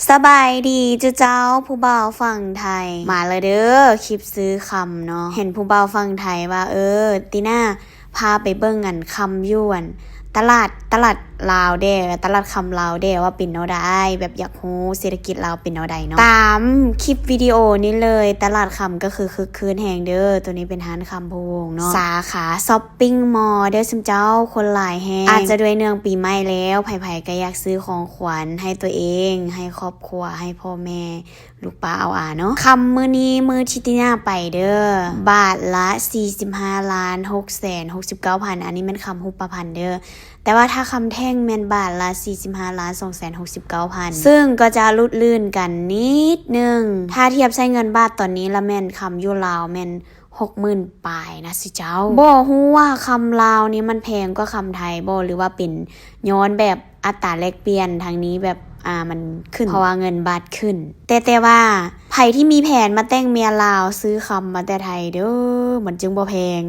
ສະບາຍດີເຈົ້າ ເຈົ້າ ຜູ້ບ່າວຝັ່ງໄທ ມາແລ້ວເດີ້ ຄລິບຊື້ຄຳເນາະ. ເຫັນຜູ້ບ່າວຝັ່ງໄທວ່າ ເອີ ຕິນາ ພາໄປເບິ່ງອັນຄຳຢູ່ອັນຕະຫຼາດ ຕະຫຼາດລາວແດ່ ຕະຫຼາດຄຳລາວແດ່ ວ່າເປັນແນວໃດ ແບບຢາກຮູ້ເສດຖະກິດລາວເປັນແນວໃດເນາະ. ຕາມຄລິບວິດີໂອນີ້ເລີຍ ຕະຫຼາດຄຳກໍຄືຄຶກຄື້ນແຮງເດີ້. ໂຕນີ້ເປັນຮ້ານຄຳພູວົງເນາະ ສາຂາຊັອບປິງມໍເດີ້ ຊຸມເຈົ້າ ຄົນຫຼາຍແຮງ. ອາດຈະດ້ວຍເນື່ອງປີໃໝ່ແລ້ວ ໃຜໆກໍຢາກຊື້ຂອງຂວັນໃຫ້ຕົວເອງ ໃຫ້ຄອບຄົວ ໃຫ້ພໍ່ແມ່ ລູກປ້າອາວອາເນາະ. ຄຳມື້ນີ້ ມື້ທີ່ຕິນາໄປເດີ້ ບາດລະສີ່ສິບຫ້າລ້ານຫົກແສນຫົກສິບເກົ້າພັນ ອັນນີ້ແມ່ນຄຳຮູບປະພັນເດີ້. ແຕ່ວ່າຖ້າຄຳແທ່ງແມ່ນບາດລະສີ່ສິບຫ້າລ້ານສອງແສນຫົກສິບເກົ້າພັນ ຊຶ່ງກໍຈະຫຼຸດລື່ນກັນນິດໜຶ່ງ. ຖ້າທຽບໃສ່ເງິນບາດຕອນນີ້ລະແມ່ນຄຳຢູ່ລາວແມ່ນຫົກໝື່ນປາຍນະຊຸມເຈົ້າ. ບໍ່ຮູ້ວ່າຄຳລາວນີ້ມັນແພງກວ່າຄຳໄທບໍ່ ຫຼືວ່າເປັນຍ້ອນແບບອັດຕາແລກປ່ຽນທາງນີ້ແບບ ອ່າ ມັນຂຶ້ນ ເພາະວ່າເງິນບາດຂຶ້ນ. ແຕ່ ແຕ່ວ່າໃຜທີ່ມີແຜນມາແຕ່ງເມຍລາວ ຊື້ຄຳມາແຕ່ໄທເດີ້ ມັນຈຶ່ງບໍ່ແພງ.